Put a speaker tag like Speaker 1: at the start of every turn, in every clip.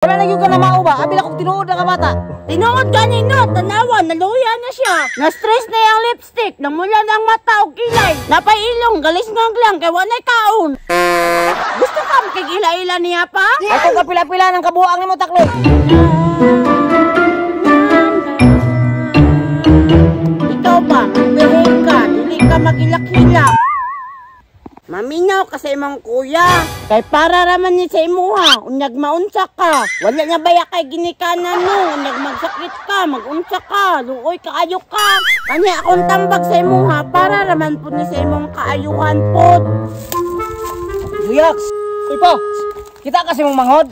Speaker 1: Wala na gyud ka na mao ba? Abi na kog tinuod na ka bata.
Speaker 2: Tinuod gani no, tanawa, naluya na siya. Na-stress na yung lipstick, namula na ang mata og kilay. Napay ilong, galis nga lang, kay wa na'y kaon. Gusto ka makig-ila-ila niya pa?
Speaker 1: Ako ka pila-pila ng kabuang nimo takloy.
Speaker 2: Ikaw ba, magbehave ka, dili ka magilak-hilak. Maminaw ka sa imong kuya. Kay para raman ni sa imuha, unyag maunsa ka. Wala na baya kay ginikanan no, unyag magsakit ka, magunsa ka, luoy kaayo ka. Kanya akong tambag sa imuha, para raman po ni sa imong kaayuhan pod.
Speaker 1: Buyaks!
Speaker 3: Uy pa!
Speaker 1: Kita kasi mong manghod.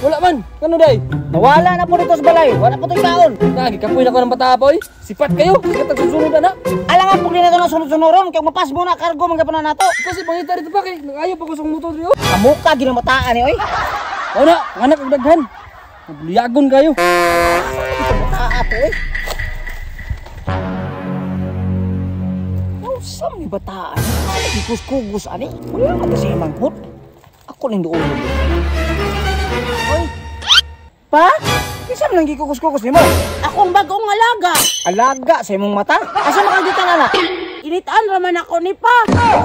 Speaker 3: Wala man! Kano day?
Speaker 1: Nawala na po dito sa balay. Wala po to'y kaon.
Speaker 3: Nagikapoy na ko ng bata boy. Sipat kayo! Sikat ang susunod na na.
Speaker 1: Alangan po din na ito ng sunod-sunoron. Kaya mapas mo na kargo mga na nato.
Speaker 3: Kasi pangita dito pa kay nag-ayaw pa ko sa motor dito.
Speaker 1: Kamuka ginamataan ni oy.
Speaker 3: O na! Anak og daghan. Mabuliagon kayo.
Speaker 1: Bataa to oy. Nausam ni bataan. Gikus-kugus ani. Wala man kasi manghod. Ako ning duol. Oy,
Speaker 2: Pa?
Speaker 1: kinsa man ang gikukus-kukus nimo?
Speaker 2: Akong bagong alaga.
Speaker 1: Alaga sa imong mata? Asa makagita na na?
Speaker 2: Initaan raman ako ni pa.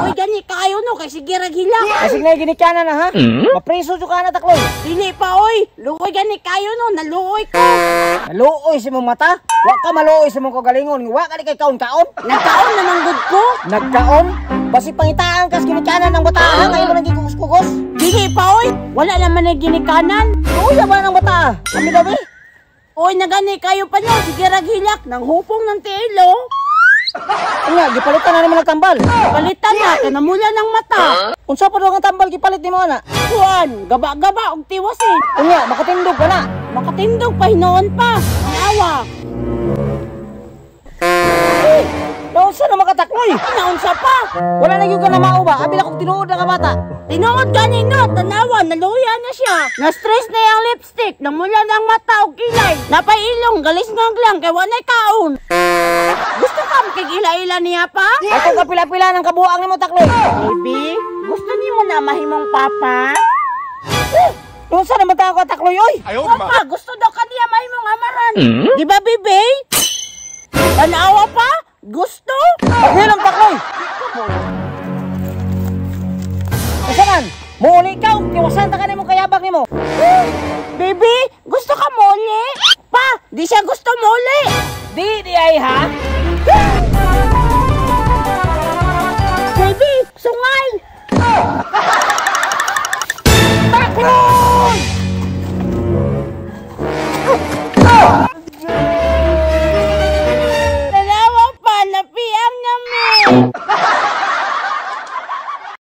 Speaker 2: Uy, gani kaayo no, kay sige rag hilak.
Speaker 1: Kasi na ginikanan na ha? Mapreso jud ka na takloy.
Speaker 2: Dili pa oy, luoy gani kaayo no, naluoy ko.
Speaker 1: Naluoy sa imong mata? Wa ka maluoy sa imong kagalingon. Wa ka ni kay kaon-kaon.
Speaker 2: Nagkaon naman gud ko.
Speaker 1: Nagkaon? Basi pangitaan kas ginikanan ng bata ha? Ngayon mo nang gikukus-kukus?
Speaker 2: Dili pa oy, wala naman na ginikanan.
Speaker 1: Luoy ba ng bata? Kami daw eh.
Speaker 2: Oy, nagani kayo pa no, sige rag hilak, nang hupong ng tiil oh.
Speaker 1: Nga, gipalitan na naman ang tambal.
Speaker 2: Palitan na, kanamula ng mata.
Speaker 1: Unsa pa daw ang tambal gipalit nimo ana?
Speaker 2: Kuan, gaba-gaba og tiwas eh.
Speaker 1: Unya, makatindog ka na.
Speaker 2: Makatindog pa hinoon pa. Ang awa.
Speaker 1: Eh, naunsa na makatakloy?
Speaker 2: Naunsa pa.
Speaker 1: Wala na gyud ka na mao ba? Abi na kog tinuod na ka bata.
Speaker 2: Tinuod gani no, tanawa, naluya na siya. Na-stress na yung lipstick, namula na ang mata og kilay. Napay ilong, galis nga lang, kay wa na'y kaon. Gusto ka makig-ila-ila niya pa?
Speaker 1: Ako ka pila-pila ng kabuang nimo takloy.
Speaker 2: Baby, gusto nimo na mahimong papa?
Speaker 1: Eh, naunsa naman ta ako takloy oy?
Speaker 2: Papa, gusto daw ka niya mahimong amahan. Di ba, baby? Tanawa pa? Gusto?
Speaker 1: Paghilom takloy. Usaman, muuli ka og tiwasan ta kanimo kayabag nimo.
Speaker 2: Baby, gusto ka muli? Pa, di siya gusto muli.
Speaker 1: Di di ay ha?
Speaker 2: Baby, sungay!
Speaker 1: Takloy!
Speaker 2: Tanawa pa, napiang namin.